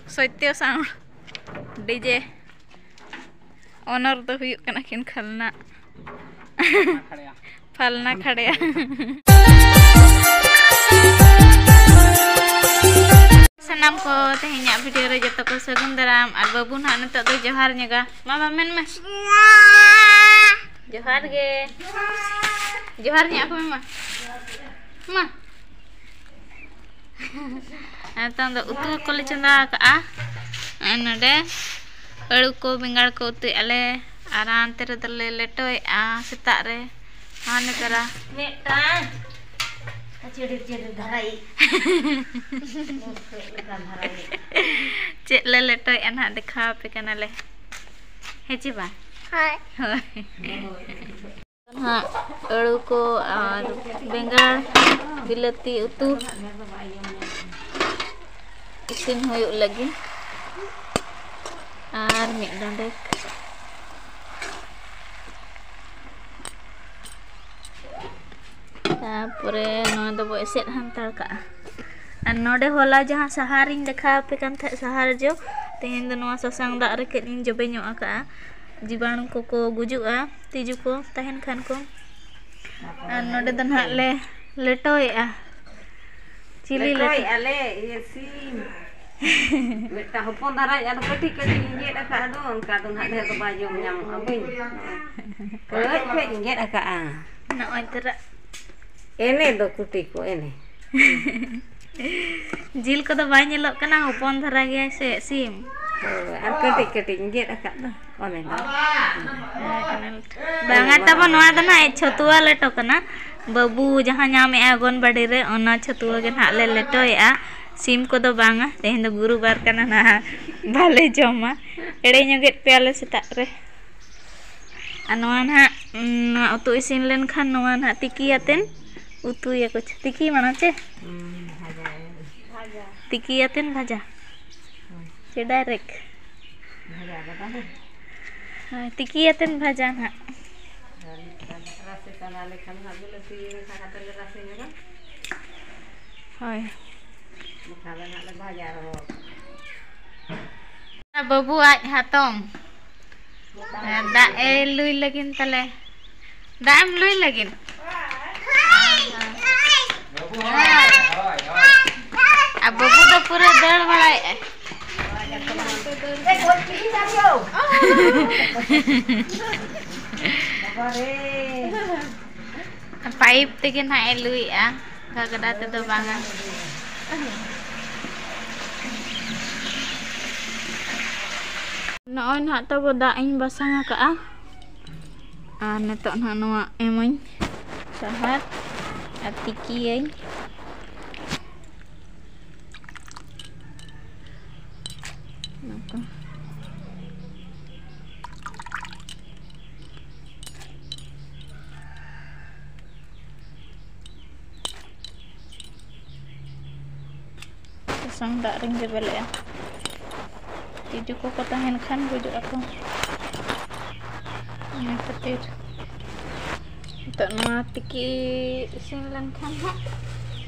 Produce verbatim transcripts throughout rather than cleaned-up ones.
ᱥᱚᱛᱭᱚ sound DJ owner ᱫᱚ ᱦᱩᱭᱩᱜ ᱠᱟᱱᱟ ᱠᱤᱱ ᱠᱷᱟᱞᱱᱟ᱾ ᱯᱷᱟᱞᱱᱟ ᱠᱷᱟᱲᱭᱟ᱾ ᱥᱟᱱᱟᱢ ᱠᱚ ᱛᱮᱦᱮᱧᱟᱜ ᱵᱷᱤᱰᱤᱭᱳ ᱨᱮ ᱡᱚᱛᱚ ᱠᱚ ᱥᱟᱹᱜᱩᱱ ᱫᱟᱨᱟᱢ᱾ ᱟᱨ ᱵᱟᱹᱵᱩ ᱱᱟᱦᱟᱜ ᱱᱤᱛᱚᱜ ᱫᱚ ᱡᱚᱦᱟᱨ ᱧᱚᱜᱟ᱾ ᱢᱟ ᱵᱟ ᱢᱮᱱ ᱢᱮ᱾ ᱡᱚᱦᱟᱨ ᱜᱮ᱾ ᱡᱚᱦᱟᱨ ᱧᱚᱜ ᱟᱠᱚ ᱢᱮ ᱢᱟ᱾ ᱢᱟ᱾ ᱱᱤᱛᱚᱝ ᱫᱚ ᱩᱛᱩ ᱠᱚᱞᱮ ᱪᱚᱸᱫᱟ ᱟᱠᱟᱫᱼᱟ᱾ ᱟᱨ ᱱᱚᱰᱮ ᱟᱹᱲᱩ ᱠᱚ, ᱵᱮᱸᱜᱟᱲ ᱠᱚ ᱩᱛᱩᱭᱮᱫᱼᱟ ᱞᱮ᱾ ᱟᱨ ᱦᱟᱱᱛᱮ ᱨᱮᱫᱚᱞᱮ ᱞᱮᱴᱚᱭᱮᱫᱼᱟ ᱥᱮᱛᱟᱜ ᱨᱮ᱾ ᱦᱟᱱᱮ ᱛᱟᱨᱟ᱾ ᱢᱤᱫᱴᱟᱝ᱾ ᱪᱤᱰᱤᱨ ᱪᱤᱰᱤᱨ ᱫᱷᱟᱨᱟᱭᱤᱡ᱾ ᱞᱮᱠᱟ ᱫᱷᱟᱨᱟᱭᱤᱡ᱾ ᱪᱮᱫ ᱞᱮ ᱞᱮᱴᱚᱭᱮᱫᱼᱟ ᱱᱟᱦᱟᱜ ᱫᱮᱠᱷᱟᱣ ᱟᱯᱮ ᱠᱟᱱᱟᱞᱮ᱾ ᱦᱮᱸ ᱪᱮ ᱵᱟᱝ? ᱦᱳᱭ᱾ ᱦᱳᱭ᱾ ᱱᱟᱦᱟᱜ ᱟᱹᱲᱩ ᱠᱚ ᱟᱨ ᱵᱮᱸᱜᱟᱲ, ᱵᱤᱞᱟᱹᱛᱤ ᱩᱛᱩ ᱤᱥᱤᱱ ᱦᱩᱭᱩᱜ ᱞᱟᱹᱜᱤᱫ᱾ ᱟᱨ ᱢᱤᱫ ᱰᱚᱸᱰᱮᱠ᱾ ᱛᱟᱨᱯᱚᱨᱮ ᱱᱚᱣᱟ ᱫᱚᱵᱚ ᱮᱥᱮᱫ ᱦᱟᱱᱛᱟᱲ ᱠᱟᱜᱼᱟ᱾ ᱟᱨ ᱱᱚᱰᱮ ᱦᱚᱞᱟ ᱡᱟᱦᱟᱸ ᱥᱟᱦᱟᱨᱤᱧ ᱫᱮᱠᱷᱟᱣ ᱟᱯᱮ ᱠᱟᱱ ᱛᱟᱦᱮᱸᱫ, ᱥᱟᱦᱟᱨ ᱡᱚ, ᱛᱮᱦᱮᱧ ᱫᱚ ᱱᱚᱣᱟ ᱥᱟᱥᱟᱝ ᱫᱟᱜ ᱨᱮ ᱠᱟᱹᱡ ᱤᱧ ᱡᱚᱵᱮ ᱧᱚᱜ ᱟᱠᱟᱜᱼᱟ᱾ ᱡᱤᱵᱟᱬᱩ ᱠᱚᱠᱚ ᱜᱩᱡᱩᱜᱼᱟ, ᱛᱤᱡᱩ ᱠᱚ ᱛᱟᱦᱮᱱ ᱠᱷᱟᱱ ᱠᱚ᱾ ᱟᱨ ᱱᱚᱰᱮ ᱫᱚ ᱱᱟᱦᱟᱜ ᱞᱮ ᱞᱮᱴᱚᱭᱮᱫᱼᱟ᱾ ᱪᱤᱞᱤ ᱞᱮᱴᱚ? ᱞᱮᱴᱚᱭᱮᱫᱼᱟ ᱞᱮ, ᱤᱭᱟᱹ, ᱥᱤᱢ᱾ ᱢᱤᱫᱴᱟᱝ ᱦᱚᱯᱚᱱ ᱫᱷᱟᱨᱟᱧ, ᱟᱫᱚ ᱠᱟᱹᱴᱤᱡ ᱠᱟᱹᱴᱤᱡ ᱤᱧ ᱜᱮᱫ ᱟᱠᱟᱫ, ᱟᱫᱚ ᱚᱱᱠᱟ ᱫᱚ ᱱᱟᱦᱟᱜ ᱰᱷᱮᱨ ᱫᱚ ᱵᱟᱭ ᱡᱚᱢ ᱧᱟᱢᱚᱜᱼᱟ, ᱵᱟᱹᱧ᱾ ᱠᱟᱹᱡ ᱠᱟᱹᱡ ᱤᱧ ᱜᱮᱫ ᱟᱠᱟᱫᱼᱟ᱾ ᱱᱚᱜᱼᱚᱭ ᱛᱚᱨᱟ᱾ ᱮᱱᱮ ᱫᱚ ᱠᱩᱴᱤ ᱠᱚ, ᱮᱱᱮ᱾ ᱡᱤᱞ ᱠᱚᱫᱚ ᱵᱟᱭ ᱧᱮᱞᱚᱜ ᱠᱟᱱᱟ, ᱦᱚᱯᱚᱱ ᱫᱷᱟᱨᱟ ᱜᱮᱭᱟᱭ ᱥᱮ ᱥᱤᱢ᱾ ᱦᱳᱭ, ᱟᱨ ᱠᱟᱹᱴᱤᱡ ᱠᱟᱹᱴᱤᱡ ᱤᱧ ᱜᱮᱫ ᱟᱠᱟᱫ ᱫᱚ, ᱚᱱᱮ ᱫᱚ᱾ ᱵᱟᱝᱟ ᱛᱟᱵᱚ, ᱱᱚᱣᱟ ᱫᱚ ᱱᱟᱦᱟᱜ ᱪᱷᱟᱹᱛᱩᱣᱟ ᱞᱮᱴᱚ ᱠᱟᱱᱟ᱾ ᱵᱟᱹᱵᱩ ᱡᱟᱦᱟᱸ ᱧᱟᱢᱮᱜᱼᱟ ᱚᱝᱜᱚᱱᱵᱟᱲᱤ ᱨᱮ, ᱚᱱᱟ ᱪᱷᱟᱹᱛᱩᱣᱟ ᱜᱮ ᱱᱟᱦᱟᱜ ᱞᱮ ᱞᱮᱴᱚᱭᱮᱜᱼᱟ᱾ ᱥᱤᱢ ᱠᱚᱫᱚ ᱵᱟᱝᱟ, ᱛᱮᱦᱮᱧ ᱫᱚ ᱜᱩᱨᱩᱵᱟᱨ ᱠᱟᱱᱟ ᱱᱟᱦᱟᱜ, ᱵᱟᱞᱮ ᱡᱚᱢᱟ᱾ ᱮᱲᱮ ᱧᱚᱜᱮᱫ ᱯᱮᱭᱟᱞᱮ ᱥᱮᱛᱟᱜ ᱨᱮ᱾ ᱟᱨ ᱱᱚᱣᱟ ᱱᱟᱦᱟᱜ, ᱩᱸ, ᱱᱚᱣᱟ ᱩᱛᱩ ᱤᱥᱤᱱ ᱞᱮᱱᱠᱷᱟᱱ ᱱᱚᱣᱟ ᱱᱟᱦᱟᱜ ᱛᱤᱠᱤᱭᱟᱛᱮᱱ ᱩᱛᱩᱭᱟᱠᱚ᱾ ᱛᱤᱠᱤ ᱢᱟᱲᱟᱝ ᱪᱮ? ᱦᱩᱸ, ᱵᱷᱟᱡᱟᱭᱟᱞᱮ᱾ ᱛᱤᱠᱤᱭᱟᱛᱮᱱ ᱵᱷᱟᱡᱟ᱾ ᱦᱳᱭ᱾ ᱪᱮ direct? ᱵᱷᱟᱡᱟ ᱠᱟᱫᱟ ᱞᱮ᱾ ᱦᱳᱭ, ᱛᱤᱠᱤᱭᱟᱛᱮᱱ ᱵᱷᱟᱡᱟ ᱱᱟᱦᱟᱜ᱾ ᱟᱨ ᱢᱤᱫᱴᱟᱝ ᱨᱟᱥᱮ ᱪᱟᱸᱫᱟ ᱞᱮᱠᱷᱟᱱ ᱦᱟᱸᱜ ᱵᱤᱞᱟᱹᱛᱤ ᱢᱮᱥᱟ ᱠᱟᱛᱮ ᱞᱮ ᱨᱟᱥᱮ ᱧᱚᱜᱟ᱾ ᱦᱳᱭ᱾ ᱵᱟᱠᱷᱟᱱ ᱫᱚ ᱱᱟᱦᱟᱜ ᱞᱮ ᱵᱷᱟᱡᱟ ᱨᱚᱦᱚᱲ᱾ ᱵᱟᱹᱵᱩ ᱟᱡ ᱦᱟᱛᱚᱢ ᱫᱟᱜ ᱮ ᱞᱩᱭ ᱞᱟᱹᱜᱤᱫ ᱛᱟᱞᱮ᱾ ᱫᱟᱜ ᱮᱢ ᱞᱩᱭ ᱞᱟᱹᱜᱤᱫ? ᱟᱨ ᱵᱟᱹᱵᱩ ᱫᱚ ᱯᱩᱨᱟᱹ ᱫᱟᱹᱲ ᱵᱟᱲᱟᱭᱮᱫᱼᱟᱭ᱾ ᱯᱟᱭᱤᱯ ᱛᱮᱜᱮ ᱱᱟᱦᱟᱜ ᱮ ᱞᱩᱭᱮᱜᱼᱟ, ᱜᱟᱰᱟ ᱛᱮᱫᱚ ᱵᱟᱝᱟ᱾ ᱱᱚᱜᱼᱚᱭ ᱱᱟᱦᱟᱜ ᱛᱟᱵᱚ ᱫᱟᱜ ᱤᱧ ᱵᱟᱥᱟᱝ ᱟᱠᱟᱜᱼᱟ, ᱟᱨ ᱱᱤᱛᱚᱜ ᱱᱟᱦᱟᱜ ᱱᱚᱣᱟ ᱮᱢᱟᱹᱧ ᱥᱟᱦᱟᱨ ᱟᱨ ᱛᱤᱠᱤᱭᱟᱹᱧ᱾ ᱱᱚᱝᱠᱟ᱾ ᱥᱟᱥᱟᱝ ᱫᱟᱜ ᱨᱤᱧ ᱡᱚᱵᱮ ᱞᱮᱜᱼᱟ᱾ ᱛᱤᱡᱩ ᱠᱚᱠᱚ ᱛᱟᱦᱮᱱ ᱠᱷᱟᱱ ᱜᱩᱡᱩᱜ ᱟᱠᱚ᱾ ᱚᱱᱟ ᱠᱷᱟᱹᱛᱤᱨ ᱱᱤᱛᱚᱜ ᱱᱚᱣᱟ ᱛᱤᱠᱤ ᱤᱥᱤᱱ ᱞᱮᱱᱠᱷᱟᱱ ᱦᱟᱸᱜ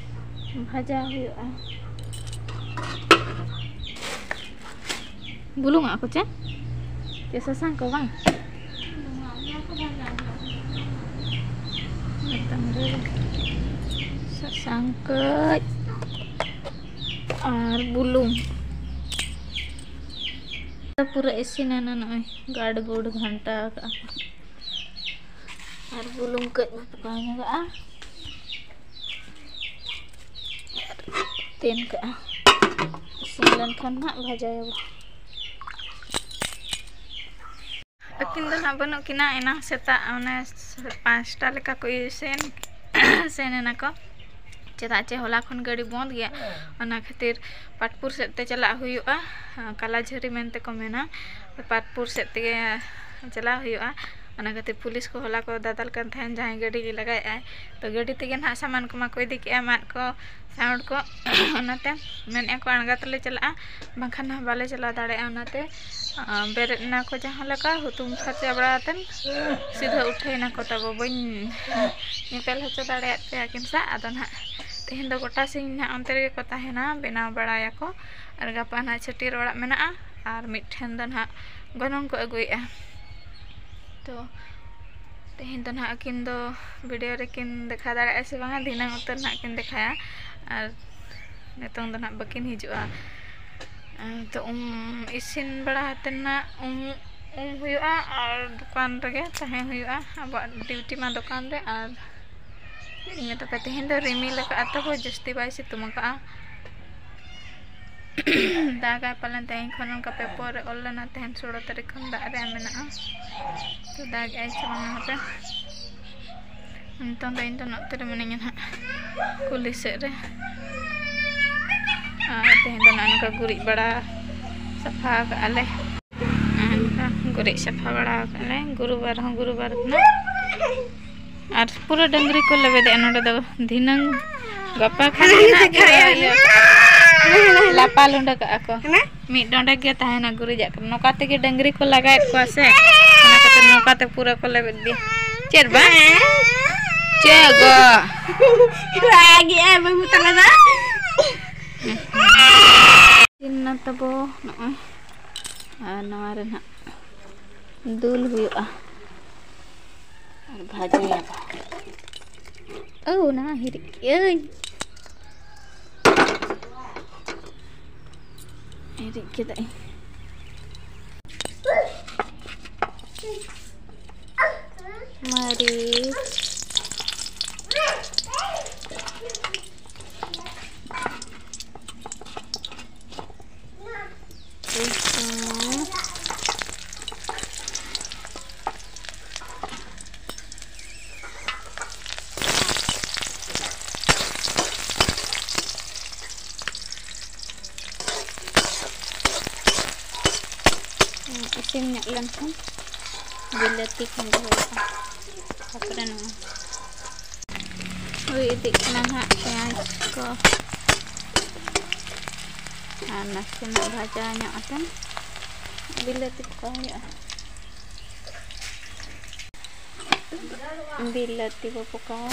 ᱵᱷᱟᱡᱟ ᱦᱩᱭᱩᱜᱼᱟ᱾ ᱵᱩᱞᱩᱝ ᱟᱜ ᱠᱚ ᱪᱮ? ᱪᱮ ᱥᱟᱥᱟᱝ ᱠᱚ ᱵᱟᱝ? ᱢᱤᱫᱴᱟᱝ ᱨᱮ ᱥᱟᱥᱟᱝ ᱠᱟᱹᱡ ᱟᱨ ᱵᱩᱞᱩᱝ᱾ ᱯᱩᱨᱟᱹ ᱤᱥᱤᱱ ᱮᱱᱟ, ᱱᱚᱜᱼᱚᱭ ᱜᱟᱰ ᱜᱩᱰ ᱜᱷᱟᱱᱴᱟ ᱟᱠᱟᱜᱼᱟ ᱠᱚ᱾ ᱟᱨ ᱵᱩᱞᱩᱝ ᱠᱟᱹᱡ ᱵᱚ ᱯᱚᱠᱟᱣ ᱧᱚᱜᱟᱜᱼᱟ᱾ ᱟᱨ ᱛᱮᱱ ᱠᱟᱜᱼᱟ᱾ ᱤᱥᱤᱱ ᱞᱮᱱᱠᱷᱟᱱ ᱱᱟᱦᱟᱜ ᱵᱷᱟᱡᱟᱭᱟᱵᱚ᱾ ᱟᱹᱠᱤᱱ ᱫᱚ ᱱᱟᱦᱟᱜ ᱵᱟᱹᱱᱩᱜ ᱠᱤᱱᱟ, ᱮᱱᱟᱝ ᱥᱮᱛᱟᱜ ᱚᱱᱮ ᱯᱟᱸᱪᱴᱟ ᱞᱮᱠᱟ ᱠᱚ ᱤᱥᱤᱱ ᱥᱮᱱ ᱮᱱᱟ ᱠᱚ᱾ ᱪᱮᱫᱟᱜ ᱪᱮ ᱦᱚᱞᱟ ᱠᱷᱚᱱ ᱜᱟᱹᱰᱤ ᱵᱚᱱᱫ ᱜᱮᱭᱟ, ᱚᱱᱟ ᱠᱷᱟᱹᱛᱤᱨ ᱯᱟᱴᱯᱩᱨ ᱥᱮᱫ ᱛᱮ ᱪᱟᱞᱟᱜ ᱦᱩᱭᱩᱜᱼᱟ᱾ ᱠᱟᱞᱟᱡᱷᱟᱹᱨᱤ ᱢᱮᱱᱛᱮ ᱠᱚ ᱢᱮᱱᱟ, ᱯᱟᱴᱯᱩᱨ ᱥᱮᱫ ᱛᱮᱜᱮ ᱪᱟᱞᱟᱣ ᱦᱩᱭᱩᱜᱼᱟ᱾ ᱚᱱᱟ ᱠᱷᱟᱹᱛᱤᱨ ᱯᱩᱞᱤᱥ ᱠᱚ ᱦᱚᱞᱟ ᱠᱚ ᱫᱟᱫᱟᱞ ᱠᱟᱱ ᱛᱟᱦᱮᱱ, ᱡᱟᱦᱟᱸᱭ ᱜᱟᱹᱰᱤ ᱞᱟᱜᱟᱭᱮᱫ ᱟᱭ, ᱛᱚ ᱜᱟᱹᱰᱤ ᱛᱮᱜᱮ ᱱᱟᱦᱟᱜ ᱥᱟᱢᱟᱱ ᱠᱚᱢᱟ ᱠᱚ ᱤᱫᱤ ᱠᱮᱜᱼᱟ, ᱢᱟᱫ ᱠᱚ, ᱥᱟᱣᱩᱱᱰ ᱠᱚ᱾ ᱚᱱᱟᱛᱮ ᱢᱮᱱᱮᱫᱼᱟ ᱠᱚ ᱟᱬᱜᱟᱛ ᱞᱮ ᱪᱟᱞᱟᱜᱼᱟ, ᱵᱟᱝᱠᱷᱟᱱ ᱱᱟᱦᱟᱜ ᱵᱟᱞᱮ ᱪᱟᱞᱟᱣ ᱫᱟᱲᱮᱭᱟᱜᱼᱟ᱾ ᱚᱱᱟᱛᱮ ᱟᱸ, ᱵᱮᱨᱮᱫ ᱮᱱᱟ ᱠᱚ ᱡᱟᱦᱟᱸ ᱞᱮᱠᱟ ᱦᱩᱛᱩᱢ ᱯᱷᱟᱨᱪᱟ ᱵᱟᱲᱟ ᱠᱟᱛᱮᱱ ᱥᱤᱫᱷᱟᱹ ᱩᱴᱷᱟᱹᱭᱮᱱᱟ ᱠᱚ ᱛᱟᱵᱚ᱾ ᱵᱟᱹᱧ ᱧᱮᱯᱮᱞ ᱦᱚᱪᱚ ᱫᱟᱲᱮᱭᱟᱫ ᱯᱮᱭᱟ ᱟᱹᱠᱤᱱ ᱥᱟᱶ᱾ ᱟᱫᱚ ᱱᱟᱦᱟᱜ ᱛᱮᱦᱮᱧ ᱫᱚ ᱜᱚᱴᱟ ᱥᱤᱧ ᱱᱟᱦᱟᱜ ᱚᱱᱛᱮ ᱨᱮᱜᱮ ᱠᱚ ᱛᱟᱦᱮᱱᱟ, ᱵᱮᱱᱟᱣ ᱵᱟᱲᱟᱭᱟᱠᱚ᱾ ᱟᱨ ᱜᱟᱯᱟ ᱱᱟᱦᱟᱜ ᱪᱷᱟᱹᱴᱭᱟᱹᱨ ᱚᱲᱟᱜ ᱢᱮᱱᱟᱜᱼᱟ, ᱟᱨ ᱢᱤᱫᱴᱷᱮᱱ ᱫᱚ ᱱᱟᱦᱟᱜ ᱜᱚᱱᱚᱝ ᱠᱚ ᱟᱹᱜᱩᱭᱮᱫᱼᱟ᱾ ᱛᱚ ᱛᱮᱦᱮᱧ ᱫᱚ ᱱᱟᱦᱟᱜ ᱟᱹᱠᱤᱱ ᱫᱚ ᱵᱷᱤᱰᱤᱭᱳ ᱨᱮᱠᱤᱱ ᱫᱮᱠᱷᱟᱣ ᱫᱟᱲᱮᱭᱟᱜᱼᱟ ᱥᱮ ᱵᱟᱝᱟ, ᱫᱷᱤᱱᱟᱹᱝ ᱩᱛᱟᱹᱨ ᱱᱟᱦᱟᱜ ᱠᱤᱱ ᱫᱮᱠᱷᱟᱭᱟ᱾ ᱟᱨ ᱱᱤᱛᱚᱝ ᱫᱚ ᱱᱟᱦᱟᱜ ᱵᱟᱹᱠᱤᱱ ᱦᱤᱡᱩᱜᱼᱟ᱾ ᱟᱨ ᱛᱚ ᱩᱢ ᱤᱥᱤᱱ ᱵᱟᱲᱟ ᱠᱟᱛᱮ ᱱᱟᱦᱟᱜ ᱩᱢ, ᱩᱢ ᱦᱩᱭᱩᱜᱼᱟ ᱟᱨ ᱫᱚᱠᱟᱱ ᱨᱮᱜᱮ ᱛᱟᱦᱮᱸ ᱦᱩᱭᱩᱜᱼᱟ᱾ ᱟᱵᱚᱣᱟᱜ ᱰᱤᱭᱩᱴᱤ ᱢᱟ ᱫᱚᱠᱟᱱ ᱨᱮ᱾ ᱟᱨ ᱤᱧ ᱛᱟᱯᱮ ᱛᱮᱦᱮᱧ ᱫᱚ ᱨᱤᱢᱤᱞ ᱟᱠᱟᱫᱼᱟ, ᱛᱚᱵᱮ ᱡᱟᱹᱥᱛᱤ ᱵᱟᱭ ᱥᱤᱛᱩᱝ ᱟᱠᱟᱫᱼᱟ᱾ ᱫᱟᱜᱟᱭ ᱯᱟᱞᱮᱱ ᱛᱮᱦᱮᱧ ᱠᱷᱚᱱ᱾ ᱚᱱᱠᱟ ᱯᱮᱯᱟᱨ ᱨᱮ ᱚᱞ ᱞᱮᱱᱟ ᱛᱮᱦᱮᱧ ᱥᱳᱞᱳ ᱛᱟᱹᱨᱤᱠᱷ ᱠᱷᱚᱱ ᱫᱟᱜ ᱨᱮᱭᱟᱜ ᱢᱮᱱᱟᱜᱼᱟ᱾ ᱛᱚ ᱫᱟᱜᱮᱜᱼᱟᱭ ᱥᱮ ᱵᱟᱝᱟ ᱦᱟᱯᱮ᱾ ᱱᱤᱛᱚᱝ ᱫᱚ ᱤᱧ ᱫᱚ ᱱᱚᱛᱮ ᱨᱮ ᱢᱤᱱᱟᱹᱧᱟ ᱱᱟᱦᱟᱜ, ᱠᱩᱞᱦᱤ ᱥᱮᱫ ᱨᱮ᱾ ᱟᱨ ᱛᱮᱦᱮᱧ ᱫᱚ ᱱᱚᱜᱼᱚ ᱱᱚᱝᱠᱟ ᱜᱩᱨᱤᱡ ᱵᱟᱲᱟ ᱥᱟᱯᱷᱟ ᱟᱠᱟᱫᱼᱟ ᱞᱮ᱾ ᱱᱚᱜᱼᱚ ᱱᱚᱝᱠᱟ ᱜᱩᱨᱤᱡ ᱥᱟᱯᱷᱟ ᱵᱟᱲᱟ ᱟᱠᱟᱫᱼᱟ ᱞᱮ᱾ ᱜᱩᱨᱩᱵᱟᱨ ᱦᱚᱸ ᱜᱩᱨᱩᱵᱟᱨ ᱠᱟᱱᱟ᱾ ᱟᱨ ᱯᱩᱨᱟᱹ ᱰᱟᱹᱝᱨᱤ ᱠᱚ ᱞᱮᱵᱮᱫᱮᱜᱼᱟ ᱱᱚᱰᱮ ᱫᱚ᱾ ᱫᱷᱤᱱᱟᱹᱝ ᱜᱟᱯᱟ ᱠᱷᱟᱱ ᱜᱮ ᱱᱟᱦᱟᱜ ᱤᱭᱟᱹ, ᱞᱟᱯᱟ ᱞᱩᱸᱰᱟᱹ ᱠᱟᱜᱼᱟ ᱠᱚ᱾ ᱢᱤᱫ ᱰᱚᱸᱰᱮᱠ ᱜᱮ ᱛᱟᱦᱮᱱᱟ ᱜᱩᱨᱤᱡᱟᱜ ᱠᱟᱱᱟ᱾ ᱱᱚᱝᱠᱟ ᱛᱮᱜᱮ ᱰᱟᱹᱝᱨᱤ ᱠᱚ ᱞᱟᱜᱟᱭᱮᱫ ᱠᱚᱣᱟ ᱥᱮ, ᱚᱱᱟ ᱠᱷᱟᱹᱛᱤᱨ ᱱᱚᱝᱠᱟ ᱛᱮ ᱯᱩᱨᱟᱹ ᱠᱚ ᱞᱮᱵᱮᱫ ᱤᱫᱤᱭᱟ᱾ ᱪᱮᱫ ᱵᱟᱝ? ᱪᱮᱫ ᱜᱚ? ᱨᱟᱜᱮᱜᱼᱟᱭ ᱵᱟᱹᱵᱩ ᱛᱟᱞᱮ ᱫᱚ᱾ ᱤᱥᱤᱱ ᱱᱟ ᱛᱟᱵᱚ ᱱᱚᱜᱼᱚᱭ᱾ ᱟᱨ ᱱᱚᱣᱟ ᱨᱮ ᱱᱟᱦᱟᱜ ᱫᱩᱞ ᱦᱩᱭᱩᱜᱼᱟ ᱟᱨ ᱵᱷᱟᱡᱟᱭᱟᱵᱚ᱾ ᱳ, ᱱᱟᱣᱟ ᱦᱤᱨᱤᱡ ᱟᱹᱭ᱾ ᱦᱤᱨᱤᱡ ᱠᱮᱫᱟᱹᱧ᱾ ᱢᱟᱹᱨᱤᱪ᱾ ᱨᱚᱥᱩᱱ᱾ ᱤᱥᱤᱱ ᱧᱚᱜ ᱞᱮᱱᱠᱷᱟᱱ ᱵᱤᱞᱟᱹᱛᱤ ᱠᱷᱟᱸᱡᱚ ᱦᱩᱭᱩᱜᱼᱟ᱾ ᱛᱟᱨᱯᱚᱨᱮ ᱱᱚᱣᱟ ᱦᱩᱭ ᱤᱫᱤᱜ ᱠᱟᱱᱟ ᱱᱟᱦᱟᱜ ᱯᱮᱸᱭᱟᱡᱽ ᱠᱚ᱾ ᱟᱨ ᱱᱟᱥᱮᱱᱟᱜ ᱵᱷᱟᱡᱟ ᱧᱚᱜ ᱠᱟᱛᱮ ᱵᱤᱞᱟᱹᱛᱤ ᱠᱚ ᱦᱩᱭᱩᱜᱼᱟ᱾ ᱵᱤᱞᱟᱹᱛᱤ ᱵᱚ ᱯᱚᱠᱟᱣᱟ᱾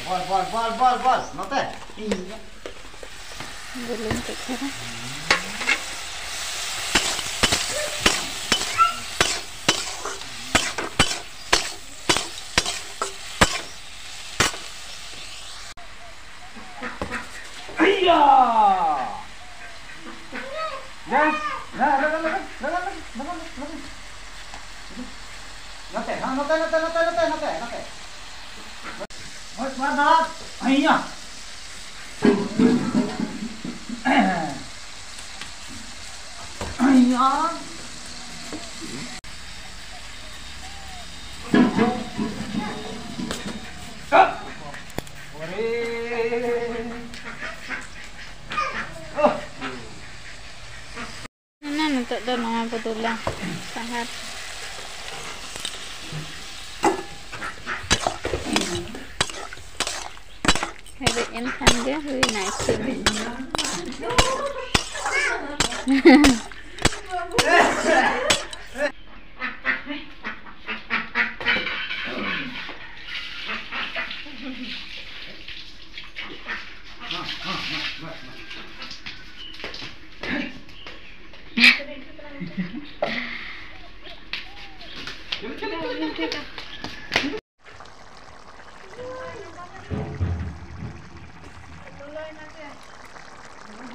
ᱵᱚᱞ, ᱵᱚᱞ, ᱵᱚᱞ, ᱵᱚᱞ, ᱵᱚᱞ, ᱱᱚᱛᱮ᱾ ᱤᱧ᱾ ᱵᱚᱞᱚᱧ ᱠᱟᱹᱡ ᱪᱮᱦᱨᱟ᱾ ᱦᱮᱭᱟ! ᱱᱚᱛᱮ, ᱦᱮᱸ, ᱱᱚᱛᱮ, ᱱᱚᱛᱮ, ᱱᱚᱛᱮ, ᱱᱚᱛᱮ᱾ ᱢᱚᱡᱽ ᱵᱟᱨ ᱫᱷᱟᱣ᱾ ᱦᱮᱭᱟ᱾ ᱦᱮᱭᱟ᱾ ᱚᱱᱟ ᱱᱤᱛᱚᱜ ᱫᱚ ᱱᱚᱣᱟ ᱵᱚ ᱫᱩᱞᱟ ᱥᱟᱦᱟᱨ᱾ ᱦᱮᱰᱮᱡ ᱮᱱ ᱠᱷᱟᱱ ᱜᱮ ᱦᱩᱭᱱᱟ ᱤᱥᱤᱱ᱾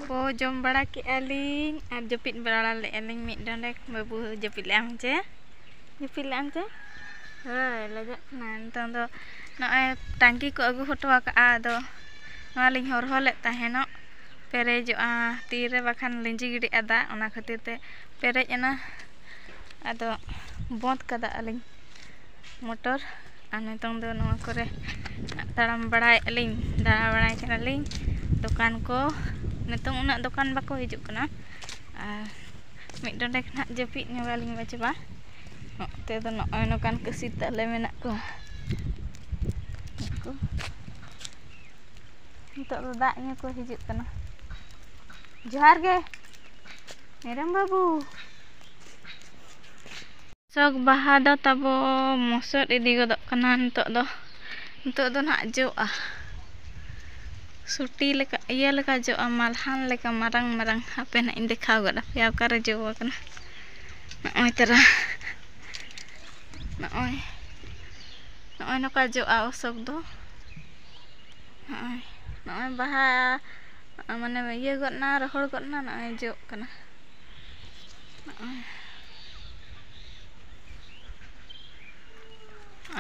ᱠᱚ ᱡᱚᱢ ᱵᱟᱲᱟ ᱠᱮᱜᱼᱟ ᱞᱤᱧ ᱟᱨ ᱡᱟᱹᱯᱤᱫ ᱵᱟᱲᱟ ᱞᱮᱜᱼᱟ ᱞᱤᱧ ᱢᱤᱫ ᱰᱚᱸᱰᱮᱠ᱾ ᱵᱟᱹᱵᱩ ᱡᱟᱹᱯᱤᱫ ᱞᱮᱜᱼᱟᱢ ᱪᱮ? ᱡᱟᱹᱯᱤᱫ ᱞᱮᱜᱼᱟᱢ ᱪᱮ? ᱦᱳᱭ, ᱞᱟᱡᱟᱜ ᱠᱟᱱᱟ᱾ ᱱᱤᱛᱚᱝ ᱫᱚ ᱱᱚᱜᱼᱚᱭ ᱴᱟᱝᱠᱤ ᱠᱚ ᱟᱹᱜᱩ ᱦᱚᱴᱚ ᱟᱠᱟᱜᱼᱟ, ᱟᱫᱚ ᱱᱚᱣᱟ ᱞᱤᱧ ᱦᱚᱨᱦᱚ ᱞᱮᱫ ᱛᱟᱦᱮᱱᱚᱜ, ᱯᱮᱨᱮᱡᱚᱜᱼᱟ ᱛᱤᱨᱮ, ᱵᱟᱠᱷᱟᱱ ᱞᱤᱸᱡᱤ ᱜᱤᱰᱤᱜᱼᱟ ᱫᱟᱜ, ᱚᱱᱟ ᱠᱷᱟᱹᱛᱤᱨ ᱛᱮ ᱯᱮᱨᱮᱡ ᱮᱱᱟ᱾ ᱟᱫᱚ ᱵᱚᱸᱫᱽ ᱠᱟᱫᱟ ᱟᱹᱞᱤᱧ ᱢᱚᱴᱚᱨ᱾ ᱟᱨ ᱱᱤᱛᱚᱝ ᱫᱚ ᱱᱚᱣᱟ ᱠᱚᱨᱮ ᱛᱟᱲᱟᱢ ᱵᱟᱲᱟᱭᱮᱫᱼᱟ ᱞᱤᱧ, ᱫᱟᱬᱟ ᱵᱟᱲᱟᱭ ᱠᱟᱱᱟᱞᱤᱧ᱾ ᱫᱚᱠᱟᱱ ᱠᱚ ᱱᱤᱛᱚᱝ ᱩᱱᱟᱹᱜ ᱫᱚᱠᱟᱱ ᱵᱟᱠᱚ ᱦᱤᱡᱩᱜ ᱠᱟᱱᱟ᱾ ᱟᱨ ᱢᱤᱫ ᱰᱚᱸᱰᱮᱠ ᱱᱟᱦᱟᱜ ᱡᱟᱹᱯᱤᱫ ᱧᱚᱜᱟᱞᱤᱧ ᱵᱟᱪᱷᱟᱣᱟ᱾ ᱱᱚᱛᱮ ᱫᱚ ᱱᱚᱜᱼᱚᱭ ᱱᱚᱝᱠᱟᱱ ᱠᱟᱹᱥᱤ ᱛᱟᱞᱮ ᱢᱮᱱᱟᱜ ᱠᱚᱣᱟ᱾ ᱱᱩᱠᱩ ᱱᱤᱛᱚᱜ ᱫᱚ ᱫᱟᱜ ᱧᱩ ᱠᱚ ᱦᱤᱡᱩᱜ ᱠᱟᱱᱟ᱾ ᱡᱚᱦᱟᱨ ᱜᱮ, ᱢᱮᱨᱚᱢ ᱵᱟᱹᱵᱩ᱾ ᱚᱥᱳᱠ ᱵᱟᱦᱟ ᱫᱚ ᱛᱟᱵᱚ ᱢᱚᱥᱚᱫ ᱤᱫᱤ ᱜᱚᱫᱚᱜ ᱠᱟᱱᱟ ᱱᱤᱛᱚᱜ ᱫᱚ᱾ ᱱᱤᱛᱚᱜ ᱫᱚ ᱱᱟᱦᱟᱜ ᱡᱚᱜᱼᱟ, ᱥᱩᱴᱤ ᱞᱮᱠᱟ, ᱤᱭᱟᱹ ᱞᱮᱠᱟ ᱡᱚᱜᱼᱟ, ᱢᱟᱞᱦᱟᱱ ᱞᱮᱠᱟ ᱢᱟᱨᱟᱝ ᱢᱟᱨᱟᱝ᱾ ᱦᱟᱯᱮ ᱱᱟᱦᱟᱜ ᱤᱧ ᱫᱮᱠᱷᱟᱣ ᱜᱚᱫ ᱟᱯᱮᱭᱟ ᱚᱠᱟᱨᱮ ᱡᱚ ᱟᱠᱟᱱᱟ᱾ ᱱᱚᱜᱼᱚᱭ ᱛᱟᱨᱟ, ᱱᱚᱜᱼᱚᱭ, ᱱᱚᱜᱼᱚᱭ ᱱᱚᱝᱠᱟ ᱡᱚᱜᱼᱟ ᱚᱥᱳᱠ ᱫᱚ᱾ ᱱᱚᱜᱼᱚᱭ, ᱱᱚᱜᱼᱚᱭ ᱵᱟᱦᱟ, ᱢᱟᱱᱮ ᱤᱭᱟᱹ ᱜᱚᱫ ᱱᱟ, ᱨᱚᱦᱚᱲ ᱜᱚᱫ ᱱᱟ, ᱱᱚᱜᱼᱚᱭ ᱡᱚᱜ ᱠᱟᱱᱟ᱾ ᱱᱚᱜᱼᱚᱭ᱾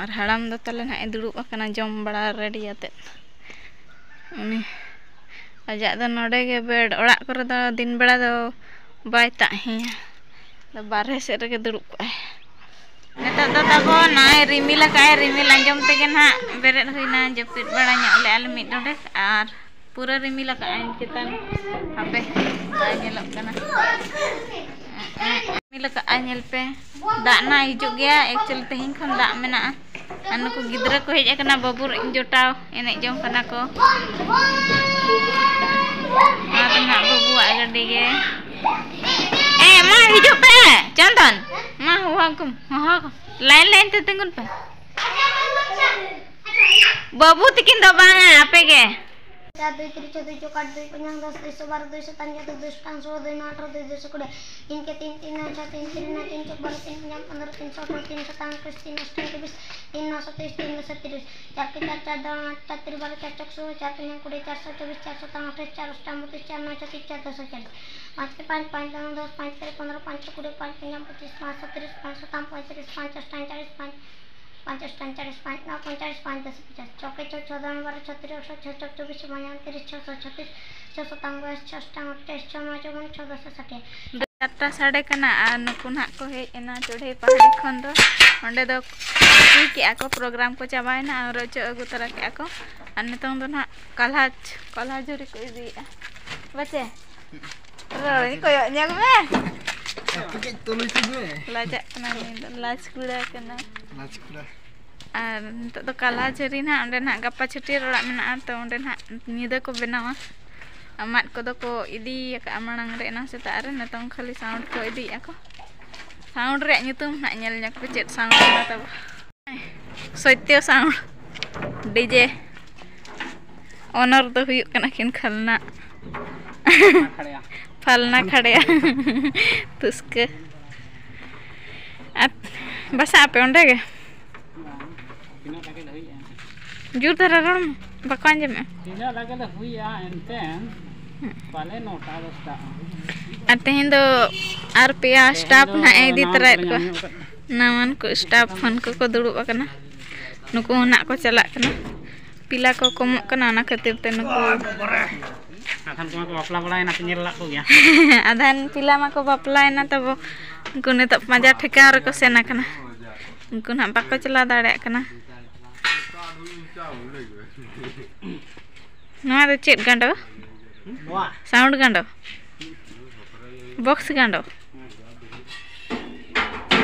ᱟᱨ ᱦᱟᱲᱟᱢ ᱫᱚ ᱛᱟᱞᱮ ᱱᱟᱦᱟᱜ ᱮ ᱫᱩᱲᱩᱵ ᱟᱠᱟᱱᱟ ᱡᱚᱢ ᱵᱟᱲᱟ ᱨᱮᱰᱤ ᱟᱛᱮᱫ᱾ ᱩᱱᱤ ᱟᱡᱟᱜ ᱫᱚ ᱱᱚᱰᱮ ᱜᱮ ᱵᱮᱰ, ᱚᱲᱟᱜ ᱠᱚᱨᱮ ᱫᱚ ᱫᱤᱱ ᱵᱮᱲᱟ ᱫᱚ ᱵᱟᱭ ᱛᱟᱦᱮᱸᱭᱟ, ᱟᱫᱚ ᱵᱟᱨᱦᱮ ᱥᱮᱫ ᱨᱮᱜᱮ ᱫᱩᱲᱩᱵ ᱠᱚᱜᱼᱟᱭ᱾ ᱱᱤᱛᱚᱜ ᱫᱚ ᱛᱟᱵᱚ ᱱᱚᱜᱼᱚᱭ ᱨᱤᱢᱤᱞ ᱟᱠᱟᱫᱼᱟᱭ, ᱨᱤᱢᱤᱞ ᱟᱸᱡᱚᱢ ᱛᱮᱜᱮ ᱱᱟᱦᱟᱜ ᱵᱮᱨᱮᱫ ᱦᱩᱭᱱᱟ, ᱡᱟᱹᱯᱤᱫ ᱵᱟᱲᱟ ᱧᱚᱜ ᱞᱮᱜᱼᱟ ᱞᱮ ᱢᱤᱫ ᱰᱚᱸᱰᱮᱠ, ᱟᱨ ᱯᱩᱨᱟᱹ ᱨᱤᱢᱤᱞ ᱟᱠᱟᱫᱼᱟᱭ ᱪᱮᱛᱟᱱ᱾ ᱦᱟᱯᱮ, ᱵᱟᱭ ᱧᱮᱞᱚᱜ ᱠᱟᱱᱟ᱾ ᱨᱤᱢᱤᱞ ᱟᱠᱟᱫᱼᱟᱭ, ᱧᱮᱞ ᱯᱮ᱾ ᱫᱟᱜ ᱱᱟ ᱦᱤᱡᱩᱜ ᱜᱮᱭᱟ, actually ᱛᱮᱦᱮᱧ ᱠᱷᱚᱱ ᱫᱟᱜ ᱢᱮᱱᱟᱜᱼᱟ᱾ ᱟᱨ ᱱᱩᱠᱩ ᱜᱤᱫᱽᱨᱟᱹ ᱠᱚ ᱦᱮᱡ ᱟᱠᱟᱱᱟ, ᱵᱟᱹᱵᱩᱨ ᱤᱧ ᱡᱚᱴᱟᱣ ᱮᱱᱮᱡ ᱡᱚᱝ ᱠᱟᱱᱟ ᱠᱚ᱾ ᱟᱨ ᱱᱟᱦᱟᱜ ᱵᱟᱹᱵᱩᱣᱟᱜ ᱜᱟᱹᱰᱤ ᱜᱮ᱾ ᱮ, ᱢᱟ ᱦᱤᱡᱩᱜ ᱯᱮ, ᱪᱚᱱᱫᱚᱱ᱾ ᱢᱟ ᱦᱚᱦᱚ ᱟᱠᱚᱢ, ᱦᱚᱦᱚ ᱟᱠᱚᱢ᱾ ᱞᱟᱭᱤᱱ ᱞᱟᱭᱤᱱ ᱛᱮ ᱛᱤᱸᱜᱩᱱ ᱯᱮ᱾ ᱵᱟᱹᱵᱩ ᱛᱤᱠᱤᱱ ᱫᱚ ᱵᱟᱝᱟ, ᱟᱯᱮ ᱜᱮ᱾ ᱪᱟᱨ ᱫᱩᱭ ᱛᱤᱨᱤᱥ, ᱪᱷᱚ ᱫᱩᱭ ᱪᱚᱠᱟᱴ, ᱫᱩᱭ ᱯᱚᱧᱪᱟᱝ ᱫᱚᱥ, ᱫᱩᱭ ᱥᱚ ᱵᱟᱨᱚ, ᱫᱩᱭ ᱥᱚ ᱛᱟᱱ ᱡᱚᱛᱚ, ᱫᱩᱭ ᱥᱚ ᱴᱟᱝ ᱥᱚ, ᱫᱩᱭ ᱱᱚ ᱟᱴᱷᱨᱚ, ᱫᱩᱭ ᱫᱩᱭ ᱥᱚ ᱠᱩᱲᱤ, ᱛᱤᱱ ᱠᱮ ᱛᱤᱱ, ᱛᱤᱱ ᱱᱚ ᱪᱷᱚ, ᱛᱤᱱ ᱛᱤᱨᱤ ᱱᱚ, ᱛᱤᱱ ᱪᱚᱠ ᱵᱟᱨᱚ, ᱛᱤᱱ ᱯᱚᱧᱪᱟᱝ ᱯᱚᱱᱫᱽᱨᱚ, ᱛᱤᱱ ᱥᱚ ᱛᱟᱝ ᱮᱠᱩᱥ, ᱛᱤᱱ ᱟᱥᱴᱟᱝ ᱪᱚᱵᱵᱤᱥ, ᱛᱤᱱ ᱱᱚ ᱥᱟᱛᱟᱭᱤᱥ, ᱛᱤᱱ ᱫᱚᱥ ᱛᱤᱨᱤᱥ, ᱪᱟᱨ ᱠᱮ ᱪᱟᱨ, ᱪᱟᱨ ᱫᱚ ᱟᱴ, ᱪᱟᱨ ᱛᱤᱨᱤ ᱵᱟᱨᱚ, ᱪᱟᱨ ᱪᱚᱠ ᱥᱚ, ᱪᱟᱨ ᱯᱚᱧᱪᱟᱝ ᱠᱩᱲᱤ, ᱪᱟᱨ ᱥᱚ ᱪᱚᱵᱵᱤᱥ, ᱪᱟᱨ ᱥᱚ ᱛᱟᱝ ᱟᱴᱷᱟᱥ, ᱪᱟᱨ ᱟᱥᱴᱟᱝ ᱵᱚᱛᱤᱥ, ᱪᱟᱨ ᱱᱚ ᱪᱷᱚᱛᱤᱥ, ᱪᱟᱨ ᱫᱚᱥ ᱪᱟᱞᱤᱥ, ᱯᱟᱸᱪ ᱠᱮ ᱯᱟᱸᱪ, ᱯᱟᱸᱪ ᱫᱚ ᱫᱚᱥ, ᱯᱟᱸᱪ ᱛᱤᱨᱤ ᱯᱚᱱᱫᱽᱨᱚ, ᱯᱟᱸᱪ ᱪᱚᱠ ᱠᱩᱲᱤ, ᱯᱟᱸᱪ ᱯᱚᱧᱪᱟᱝ ᱯᱚᱸᱪᱤᱥ, ᱯᱟᱸᱪ ᱥᱚ ᱛᱤᱨᱤᱥ, ᱯᱟᱸᱪ ᱥᱚ ᱛᱟᱝ ᱯᱚᱸᱭᱛᱨᱤᱥ, ᱯᱟᱸᱪ ᱟᱥᱴᱟᱝ ᱪᱟᱞᱤᱥ, ᱯᱟᱸᱪ ᱯᱟᱸᱪ ᱟᱥᱴᱟᱝ ᱪᱟᱞᱤᱥ, ᱯᱟᱸᱪ ᱱᱚ ᱯᱚᱧᱪᱟᱞᱤᱥ, ᱯᱟᱸᱪ ᱫᱚᱥ ᱯᱚᱧᱪᱟᱥ, ᱪᱷᱚ ᱠᱮ ᱪᱷᱚ, ᱪᱷᱚ ᱫᱚ ᱵᱟᱨᱚ, ᱪᱷᱚ ᱛᱤᱨᱤ ᱟᱴᱷᱨᱚ, ᱪᱷᱚ ᱪᱚᱠ ᱪᱚᱵᱵᱤᱥ, ᱯᱚᱧᱪᱟᱱᱱᱚ ᱛᱤᱨᱤᱥ, ᱪᱷᱚ ᱥᱚ ᱪᱷᱚᱛᱤᱥ, ᱪᱷᱚ ᱥᱚ ᱛᱟᱝ ᱵᱟᱭᱤᱥ, ᱪᱷᱚ ᱟᱥᱴᱟᱝ ᱟᱴᱷᱟᱥ, ᱪᱷᱚ ᱱᱚ ᱪᱚᱣᱚᱱ, ᱪᱷᱚ ᱫᱚᱥ ᱥᱟᱴ᱾ ᱪᱟᱨᱴᱟ ᱥᱟᱰᱮ ᱠᱟᱱᱟ ᱟᱨ ᱱᱩᱠᱩ ᱱᱟᱦᱟᱜ ᱠᱚ ᱦᱮᱡ ᱮᱱᱟ ᱪᱚᱲᱦᱮ ᱯᱟᱦᱟᱲᱤ ᱠᱷᱚᱱ ᱫᱚ᱾ ᱚᱸᱰᱮ ᱫᱚ ᱦᱩᱭ ᱠᱮᱜᱼᱟ ᱠᱚ, ᱯᱨᱳᱜᱨᱟᱢ ᱠᱚ ᱪᱟᱵᱟᱭᱮᱱᱟ ᱟᱨ ᱚᱪᱚᱜ ᱟᱹᱜᱩ ᱛᱚᱨᱟ ᱠᱮᱜᱼᱟ ᱠᱚ᱾ ᱟᱨ ᱱᱤᱛᱚᱝ ᱫᱚ ᱱᱟᱦᱟᱜ ᱠᱟᱞᱦᱟᱪ, ᱠᱟᱞᱦᱟ ᱡᱷᱩᱨᱤ ᱠᱚ ᱤᱫᱤᱭᱮᱜᱼᱟ᱾ ᱵᱟᱪᱮ? ᱨᱚᱲ ᱠᱚᱭᱚᱜ ᱧᱚᱜ ᱢᱮ᱾ ᱟᱯᱮ ᱠᱟᱹᱡ ᱛᱩᱞᱩᱡ ᱛᱤᱧ ᱢᱮ᱾ ᱞᱟᱡᱟᱜ ᱠᱟᱱᱟ ᱱᱩᱭ ᱫᱚ, ᱞᱟᱡ ᱠᱩᱲᱟ ᱠᱟᱱᱟ᱾ ᱞᱟᱡ ᱠᱩᱲᱟ᱾ ᱟᱨ ᱱᱤᱛᱚᱜ ᱫᱚ ᱠᱟᱞᱦᱟ ᱡᱷᱟᱹᱨᱤ ᱱᱟᱦᱟᱜ, ᱚᱸᱰᱮ ᱱᱟᱦᱟᱜ ᱜᱟᱯᱟ ᱪᱷᱟᱹᱴᱭᱟᱹᱨ ᱚᱲᱟᱜ ᱢᱮᱱᱟᱜᱼᱟ, ᱛᱚ ᱚᱸᱰᱮ ᱱᱟᱦᱟᱜ ᱧᱤᱫᱟᱹ ᱠᱚ ᱵᱮᱱᱟᱣᱟ᱾ ᱟᱨ ᱢᱟᱫ ᱠᱚᱫᱚ ᱠᱚ ᱤᱫᱤ ᱟᱠᱟᱫᱼᱟ ᱢᱟᱲᱟᱝ ᱨᱮ, ᱮᱱᱟᱝ ᱥᱮᱛᱟᱜ ᱨᱮ, ᱱᱤᱛᱚᱝ ᱠᱷᱟᱹᱞᱤ sound ᱠᱚ ᱤᱫᱤᱭᱮᱫᱼᱟ ᱠᱚ᱾ Sound ᱨᱮᱭᱟᱜ ᱧᱩᱛᱩᱢ ᱱᱟᱦᱟᱜ ᱧᱮᱞ ᱧᱚᱜ ᱯᱮ, ᱪᱮᱫ sound ᱠᱟᱱᱟ ᱛᱟᱵᱚ᱾ ᱥᱚᱛᱭᱚ sound᱾ DJ owner ᱫᱚ ᱦᱩᱭᱩᱜ ᱠᱟᱱᱟ ᱠᱤᱱ ᱠᱷᱟᱞᱱᱟ᱾ ᱯᱷᱟᱞᱱᱟ ᱠᱷᱟᱲᱭᱟ᱾ ᱛᱩᱥᱠᱟᱹ᱾ ᱟᱨ ᱵᱟᱥᱟᱜ ᱟᱯᱮ ᱚᱸᱰᱮ ᱜᱮ? ᱡᱳᱨ ᱫᱷᱟᱨᱟ ᱨᱚᱲ ᱢᱮ, ᱵᱟᱠᱚ ᱟᱸᱡᱚᱢᱮᱜᱼᱟ᱾ ᱛᱤᱱᱟᱹᱜ ᱞᱟᱜᱮ ᱞᱮ ᱦᱩᱭᱟ ᱮᱱᱛᱮ ᱯᱟᱞᱮ ᱱᱚᱴᱟ ᱫᱚᱥᱴᱟ᱾ ᱟᱨ ᱛᱮᱦᱮᱧ ᱫᱚ ᱟᱨ ᱯᱮᱭᱟ ᱛᱮᱦᱮᱧ staff ᱫᱚ ᱱᱟᱦᱟᱜ ᱮ ᱤᱫᱤ ᱱᱟᱣᱟᱱ ᱛᱚᱨᱟᱭᱮᱫ ᱠᱚᱞᱮ ᱠᱚᱣᱟ᱾ ᱧᱟᱢ ᱟᱠᱟᱫ᱾ ᱱᱟᱣᱟᱱ ᱠᱚ staff ᱯᱷᱳᱱ ᱠᱚᱠᱚ ᱫᱩᱲᱩᱵ ᱟᱠᱟᱱᱟ᱾ ᱱᱩᱠᱩ ᱦᱚᱸ ᱱᱟᱜ ᱠᱚ ᱪᱟᱞᱟᱜ ᱠᱟᱱᱟ᱾ ᱯᱤᱞᱟ ᱠᱚ ᱠᱚᱢᱚᱜ ᱠᱟᱱᱟ, ᱚᱱᱟ ᱠᱷᱟᱹᱛᱤᱨ ᱛᱮ ᱱᱩᱠᱩ ᱟᱫᱷᱟᱱ ᱠᱚᱢᱟ ᱠᱚ ᱵᱟᱯᱞᱟ ᱵᱟᱲᱟᱭᱮᱱᱟ, ᱯᱮ ᱧᱮᱞ ᱞᱟᱜ ᱠᱚᱜᱮᱭᱟ᱾ ᱟᱫᱷᱟᱱ ᱯᱤᱞᱟ ᱢᱟᱠᱚ ᱵᱟᱯᱞᱟᱭᱮᱱᱟ ᱛᱟᱵᱚ, ᱩᱱᱠᱩ ᱱᱤᱛᱚᱜ ᱯᱟᱸᱡᱟ ᱴᱷᱮᱠᱟᱣ ᱨᱮᱠᱚ ᱥᱮᱱ ᱟᱠᱟᱱᱟ᱾ ᱩᱱᱠᱩ ᱱᱟᱦᱟᱜ ᱵᱟᱠᱚ ᱪᱟᱞᱟᱣ ᱫᱟᱲᱮᱭᱟᱜ ᱠᱟᱱᱟ᱾ ᱱᱚᱣᱟ ᱫᱚ ᱪᱮᱫ ᱜᱟᱸᱰᱚ? ᱱᱚᱣᱟ᱾ Sound ᱜᱟᱸᱰᱚ? Box ᱜᱟᱸᱰᱚ?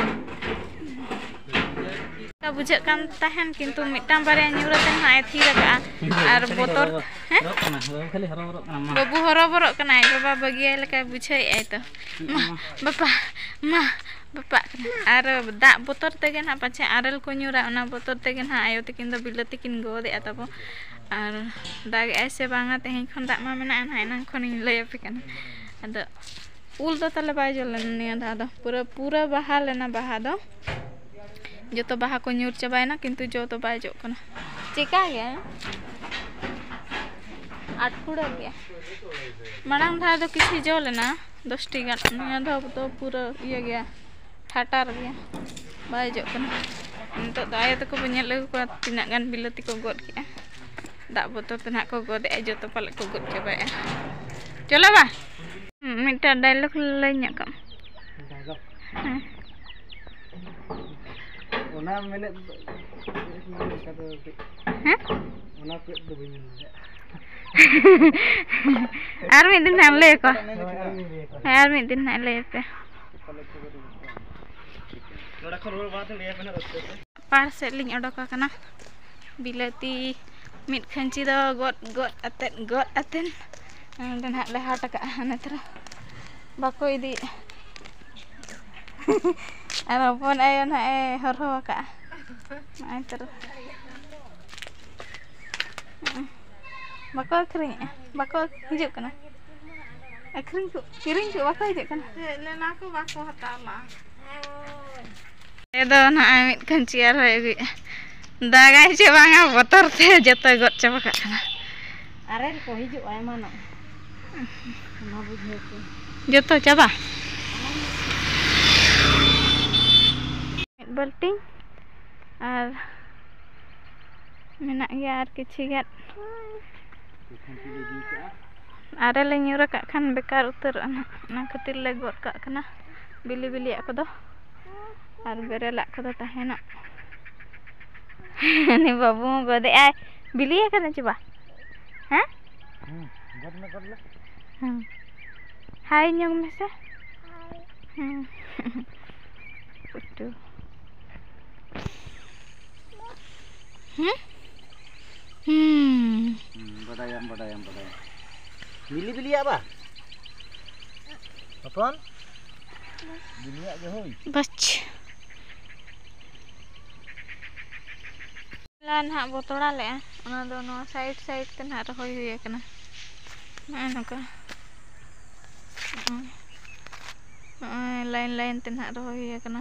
ᱚᱱᱠᱟ ᱵᱩᱡᱷᱟᱹᱜ ᱠᱟᱱ ᱛᱟᱦᱮᱱ, ᱠᱤᱱᱛᱩ ᱢᱤᱫᱴᱟᱝ ᱵᱟᱨᱭᱟ ᱧᱩᱨ ᱟᱛᱮ ᱱᱟᱦᱟᱜ ᱮ ᱛᱷᱤᱨ ᱟᱠᱟᱜᱼᱟ᱾ ᱟᱨ ᱠᱷᱟᱹᱞᱤ ᱵᱚᱛᱚᱨ, ᱦᱚᱨᱚ-, ᱦᱮᱸ? ᱦᱚᱨᱚᱜ ᱠᱟᱱᱟ, ᱵᱟᱹᱵᱩ ᱠᱷᱟᱹᱞᱤ ᱦᱚᱨᱚᱵᱚᱨᱚᱜ ᱠᱟᱱᱟ, ᱢᱟ᱾ ᱵᱟᱹᱵᱩ ᱦᱚᱨᱚᱵᱚᱨᱚᱜ ᱠᱟᱱᱟᱭ, ᱵᱟᱵᱟ ᱵᱟᱹᱜᱤᱭᱟᱭ ᱞᱮᱠᱟᱭ ᱵᱩᱡᱷᱟᱹᱣᱮᱫᱼᱟᱭ ᱛᱚ᱾ ᱢᱟ, ᱢᱟ᱾ ᱵᱟᱯᱟ, ᱢᱟ, ᱵᱟᱯᱟᱜ ᱠᱟᱱᱟ᱾ ᱟᱨ ᱫᱟᱜ ᱵᱚᱛᱚᱨ ᱛᱮᱜᱮ ᱱᱟᱦᱟᱜ ᱯᱟᱪᱷᱮ ᱟᱨᱮᱞ ᱠᱚ ᱧᱩᱨᱟ, ᱚᱱᱟ ᱵᱚᱛᱚᱨ ᱛᱮᱜᱮ ᱱᱟᱦᱟᱜ ᱟᱭᱳ ᱛᱟᱹᱠᱤᱱ ᱫᱚ ᱵᱤᱞᱟᱹᱛᱤ ᱠᱤᱱ ᱜᱚᱫᱮᱜᱼᱟ ᱛᱟᱵᱚ᱾ ᱟᱨ ᱫᱟᱜᱮᱜᱼᱟᱭ ᱥᱮ ᱵᱟᱝᱟ, ᱛᱮᱦᱮᱧ ᱠᱷᱚᱱ ᱫᱟᱜ ᱢᱟ ᱢᱮᱱᱟᱜᱼᱟ ᱱᱟᱦᱟᱜ, ᱮᱱᱟᱝ ᱠᱷᱚᱱᱤᱧ ᱞᱟᱹᱭ ᱟᱯᱮ ᱠᱟᱱᱟ᱾ ᱟᱫᱚ ᱩᱞ ᱫᱚ ᱛᱟᱞᱮ ᱵᱟᱭ ᱡᱚ ᱞᱮᱱᱟ ᱱᱤᱭᱟᱹ ᱫᱷᱟᱣ ᱫᱚ, ᱯᱩᱨᱟᱹ, ᱯᱩᱨᱟᱹ ᱵᱟᱦᱟ ᱞᱮᱱᱟ ᱵᱟᱦᱟ ᱫᱚ᱾ ᱡᱚᱛᱚ ᱵᱟᱦᱟ ᱠᱚ ᱧᱩᱨ ᱪᱟᱵᱟᱭᱮᱱᱟ, ᱠᱤᱱᱛᱩ ᱡᱚ ᱫᱚ ᱵᱟᱭ ᱡᱚᱜ ᱠᱟᱱᱟ᱾ ᱪᱮᱠᱟ ᱜᱮ? ᱟᱴᱠᱩᱲᱟᱹ ᱜᱮ᱾ ᱢᱟᱲᱟᱝ ᱫᱷᱟᱣ ᱫᱚ ᱠᱤᱪᱷᱩ ᱡᱚ ᱞᱮᱱᱟ, ᱫᱚᱥᱴᱤ ᱜᱟᱱ᱾ ᱱᱤᱭᱟᱹ ᱫᱷᱟᱣ ᱫᱚ ᱯᱩᱨᱟᱹ ᱤᱭᱟᱹ ᱜᱮᱭᱟ, ᱴᱷᱟᱴᱟᱨ ᱜᱮᱭᱟ, ᱵᱟᱭ ᱡᱚᱜ ᱠᱟᱱᱟ᱾ ᱱᱤᱛᱚᱜ ᱫᱚ ᱟᱭᱳ ᱛᱟᱠᱚ ᱵᱚᱱ ᱧᱮᱞ ᱟᱹᱜᱩ ᱠᱚᱣᱟ, ᱛᱤᱱᱟᱹᱜ ᱜᱟᱱ ᱵᱤᱞᱟᱹᱛᱤ ᱠᱚ ᱜᱚᱫ ᱠᱮᱜᱼᱟ᱾ ᱫᱟᱜ ᱵᱚᱛᱚᱨ ᱛᱮ ᱱᱟᱦᱟᱜ ᱠᱚ ᱜᱚᱫᱮᱜᱼᱟ, ᱡᱚᱛᱚ ᱯᱟᱞᱮᱫ ᱠᱚ ᱜᱚᱫ ᱪᱟᱵᱟᱭᱮᱜᱼᱟ᱾ ᱪᱚᱞᱚ ᱵᱟ, ᱢᱤᱫᱴᱟᱝ dialogue ᱞᱟᱹᱭ ᱧᱚᱜ ᱠᱟᱜ ᱢᱮ᱾ Dialogue? ᱦᱮᱸ᱾ ᱚᱱᱟ ᱢᱮᱱᱮᱫ ᱫᱚ, ᱦᱮᱸ? ᱚᱱᱟ ᱛᱮᱫ ᱫᱚ ᱵᱟᱹᱧ ᱢᱮᱱ ᱫᱟᱲᱮᱭᱟᱜᱼᱟ᱾ ᱟᱨ ᱢᱤᱫ ᱫᱤᱱ ᱦᱟᱸᱜ ᱮᱢ ᱞᱟᱹᱭ ᱟᱠᱚᱣᱟ᱾ ᱦᱳᱭ, ᱟᱨ ᱢᱤᱫ ᱫᱤᱱ ᱦᱟᱸᱜ ᱞᱟᱹᱭ ᱟᱯᱮᱭᱟ᱾ ᱱᱚᱰᱮ ᱠᱷᱚᱱ ᱨᱩᱣᱟᱹᱲ ᱵᱟᱲᱟ ᱛᱮ ᱞᱟᱹᱭ ᱟᱯᱮ ᱱᱟᱜ ᱨᱟᱹᱥᱠᱟᱹ ᱛᱮ᱾ ᱯᱟᱲ ᱥᱮᱫ ᱞᱤᱧ ᱚᱰᱚᱠ ᱟᱠᱟᱱᱟ᱾ ᱵᱤᱞᱟᱹᱛᱤ ᱢᱤᱫ ᱠᱷᱟᱹᱧᱪᱤ ᱫᱚ ᱜᱚᱫ, ᱜᱚᱫ ᱟᱛᱮᱫ, ᱜᱚᱫ ᱟᱛᱮᱫ ᱱᱚᱰᱮ ᱱᱟᱦᱟᱜ ᱞᱮ ᱦᱟᱴ ᱟᱠᱟᱫᱼᱟ᱾ ᱱᱮᱛᱟᱨ ᱵᱟᱠᱚ ᱤᱫᱤᱭᱮᱫᱼᱟ᱾ ᱟᱨ ᱦᱚᱯᱚᱱ ᱟᱭᱳ ᱱᱟᱦᱟᱜ ᱮ ᱦᱚᱨᱦᱚ ᱟᱠᱟᱫᱼᱟ᱾ ᱱᱚᱜᱼᱚᱭ ᱛᱚᱨᱟ᱾ ᱵᱟᱠᱚ ᱟᱹᱠᱷᱨᱤᱧᱮᱜᱼᱟ, ᱵᱟᱠᱚ ᱦᱤᱡᱩᱜ ᱠᱟᱱᱟ᱾ ᱟᱹᱠᱷᱨᱤᱧ ᱠᱚ, ᱠᱤᱨᱤᱧ ᱠᱚ ᱵᱟᱠᱚ ᱦᱤᱡᱩᱜ ᱠᱟᱱᱟ᱾ ᱦᱮᱡ ᱞᱮᱱᱟ ᱠᱚ, ᱵᱟᱠᱚ ᱦᱟᱛᱟᱣ ᱞᱟᱜᱼᱟ᱾ ᱟᱞᱮ ᱫᱚ ᱱᱚᱜᱼᱚᱭ ᱢᱤᱫ ᱠᱷᱟᱱ ᱪᱮᱭᱟᱨ ᱦᱚᱸᱭ ᱟᱹᱜᱩᱭᱮᱫᱼᱟ᱾ ᱫᱟᱜᱟᱭ ᱪᱮ ᱵᱟᱝᱟ, ᱵᱚᱛᱚᱨ ᱛᱮ ᱡᱚᱛᱚᱭ ᱜᱚᱫ ᱪᱟᱵᱟ ᱠᱟᱜ ᱠᱟᱱᱟ᱾ ᱟᱨᱮᱞ ᱠᱚ ᱦᱤᱡᱩᱜᱼᱟ ᱮᱢᱟᱱᱚᱜ, ᱚᱱᱟ ᱵᱩᱡᱷᱟᱹᱣ ᱛᱮ᱾ ᱡᱚᱛᱚ ᱪᱟᱵᱟ? ᱢᱤᱫ ᱵᱟᱹᱞᱴᱤᱱ ᱟᱨ ᱢᱮᱱᱟᱜ ᱜᱮᱭᱟ ᱟᱨ ᱠᱤᱪᱷᱤ ᱜᱟᱱ᱾ ᱟᱨᱮᱞ ᱞᱮ ᱧᱩᱨ ᱟᱠᱟᱫ ᱠᱷᱟᱱ ᱵᱮᱠᱟᱨ ᱩᱛᱟᱹᱨᱚᱜᱼᱟ ᱱᱟᱦᱟᱜ, ᱚᱱᱟ ᱠᱷᱟᱹᱛᱤᱨ ᱞᱮ ᱜᱚᱫ ᱠᱟᱜ ᱠᱟᱱᱟ ᱵᱤᱞᱤ ᱵᱤᱞᱤᱭᱟᱜ ᱠᱚᱫᱚ, ᱟᱨ ᱵᱮᱨᱮᱞᱟᱜ ᱠᱚᱫᱚ ᱛᱟᱦᱮᱱᱟ᱾ ᱩᱱᱤ ᱵᱟᱹᱵᱩ ᱦᱚᱸ ᱜᱚᱫᱮᱜᱼᱟᱭ, ᱵᱤᱞᱤ ᱟᱠᱟᱱᱟ ᱪᱮ ᱵᱟ? ᱦᱮᱸ? ᱦᱩᱸ, ᱜᱚᱫ ᱢᱮ, ᱜᱚᱫ ᱢᱮ᱾ ᱦᱮᱸ᱾ ᱦᱟᱭ ᱧᱚᱜ ᱢᱮᱥᱮ᱾ ᱦᱮᱸ᱾ ᱯᱩᱴᱩ᱾ ᱦᱮᱸ? ᱦᱩᱸ᱾ ᱦᱩᱸ, ᱵᱟᱰᱟᱭᱟᱢ, ᱵᱟᱰᱟᱭᱟᱢ, ᱵᱟᱰᱟᱭᱟᱢ᱾ ᱵᱤᱞᱤ ᱵᱤᱞᱤᱭᱟᱜ ᱵᱟ? ᱦᱚᱯᱚᱱ? ᱵᱤᱞᱤᱭᱟᱜ ᱜᱮ ᱦᱩᱭ᱾ ᱵᱟᱪ᱾ ᱦᱚᱞᱟ ᱱᱟᱦᱟᱜ ᱵᱚ ᱛᱚᱲᱟ ᱞᱮᱜᱼᱟ, ᱚᱱᱟ ᱫᱚ ᱱᱚᱣᱟ side side ᱛᱮ ᱱᱟᱦᱟᱜ ᱨᱚᱦᱚᱭ ᱦᱩᱭ ᱟᱠᱟᱱᱟ᱾ ᱱᱚᱜᱼᱚᱭ ᱱᱚᱝᱠᱟ᱾ ᱱᱚᱜᱼᱚᱭ, ᱱᱚᱜᱼᱚᱭ line line ᱛᱮ ᱱᱟᱦᱟᱜ ᱨᱚᱦᱚᱭ ᱦᱩᱭ ᱟᱠᱟᱱᱟ᱾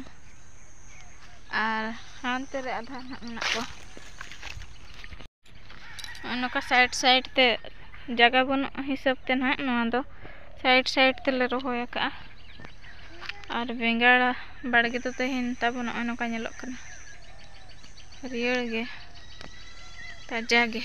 ᱟᱨ ᱦᱟᱱᱛᱮ ᱨᱮ ᱟᱫᱷᱟ ᱱᱟᱦᱟᱜ ᱢᱮᱱᱟᱜ ᱠᱚᱣᱟ᱾ ᱱᱚᱜᱼᱚᱭ ᱱᱚᱝᱠᱟ side side ᱛᱮ ᱡᱟᱭᱜᱟ ᱵᱟᱹᱱᱩᱜ ᱦᱤᱥᱟᱹᱵ ᱛᱮ ᱱᱟᱦᱟᱜ ᱱᱚᱣᱟ ᱫᱚ side side ᱛᱮᱞᱮ ᱨᱚᱦᱚᱭ ᱟᱠᱟᱜᱼᱟ᱾ ᱟᱨ ᱵᱮᱸᱜᱟᱲ ᱵᱟᱲᱜᱮ ᱫᱚ ᱛᱮᱦᱮᱧ ᱛᱟᱵᱚ ᱱᱚᱜᱼᱚᱭ ᱱᱚᱝᱠᱟ ᱧᱮᱞᱚᱜ ᱠᱟᱱᱟ, ᱦᱟᱹᱨᱭᱟᱹᱲ ᱜᱮ, ᱛᱟᱡᱟ ᱜᱮ᱾